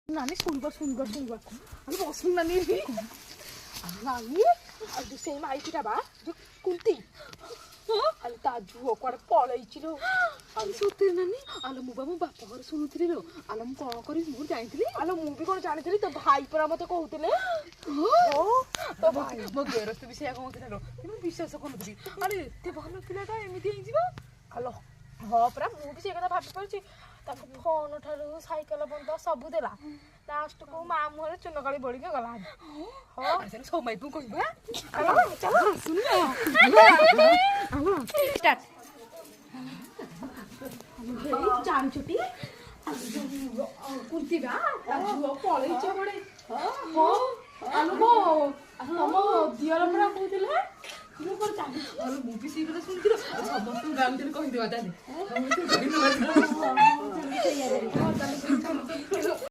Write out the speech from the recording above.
ନାନୀ, ଶୁଣିବା ଶୁଣିବା ଶୁଣିବା। ଆଲୋ, ବସୁନ ନାନୀ। ନାନୀ, ଆଉ ଯୋଉ ସେଇ ମାଇପିଟା ବା, ଯୋଉ କୁନ୍ତି, ଆଲୋ, ତା ଝୁଅ କୁଆଡେ ପଳେଇଛି ଲୋ। ଆଲୋ, ସତରେ ନାନୀ? ଆଲୋ, ମୁଁ ବା ମୋ ବାପ ଘରେ ଶୁଣୁଥିଲି ଲୋ। ଆଲୋ, ମୁଁ କଣ କରିବି? ମୁଁ ଜାଣିଥିଲି। ଆଲୋ, ମୁଁ ବି କଣ ଜାଣିଥିଲି? ତୋ ଭାଇ ପରା ମତେ କହୁଥିଲେ। ହଁ, ତୋ ଭାଇ। ମୋ ଗେରସ୍ତ ବି ସେଇଆ କହୁଥିଲା ଲୋ, କିନ୍ତୁ ମୁଁ ବିଶ୍ୱାସ କରୁନଥିଲି। ଆରେ, ଏତେ ଭଲ ପିଲାଟା ଏମିତି ହେଇଯିବ? ଆଲୋ, ହଁ ପରା, ମୁଁ ବି ସେଇ କଥା ଭାବି ପାରୁଛି। ତାକୁ ଫୋନ ଠାରୁ ସାଇକେଲ ପର୍ଯ୍ୟନ୍ତ ସବୁ ଦେଲା, ଲାଷ୍ଟକୁ ମା ମୁହଁରେ ଚୂନକାଳି ବୋଳିକି ଗଲା। ହଁ। ଆରେ, ଚାଲ ସବୁ ମାଇପଙ୍କୁ କହିବା। ଚାଲ ଚାଲ। ଷ୍ଟାର୍ଟ। ଜାଣିଛୁଟି, କୁନ୍ତି ବା, ତା ଝୁଅ ପଳେଇଛି କୁଆଡେ। ହଁ ଆଲୋ, ମୋ ତମ ଦିଅର ପରା କହୁଥିଲେ। ମୁଁ କଣ ଜାଣିଛି? ଆଲୋ, ମୁଁ ବି ସେଇ କଥା ଶୁଣିଥିଲି। ସମସ୍ତଙ୍କୁ ଗାଁ ଭିତରେ କହିଦେବା ତାହେଲେ। ସମସ୍ତଙ୍କୁ କହିଦେବା।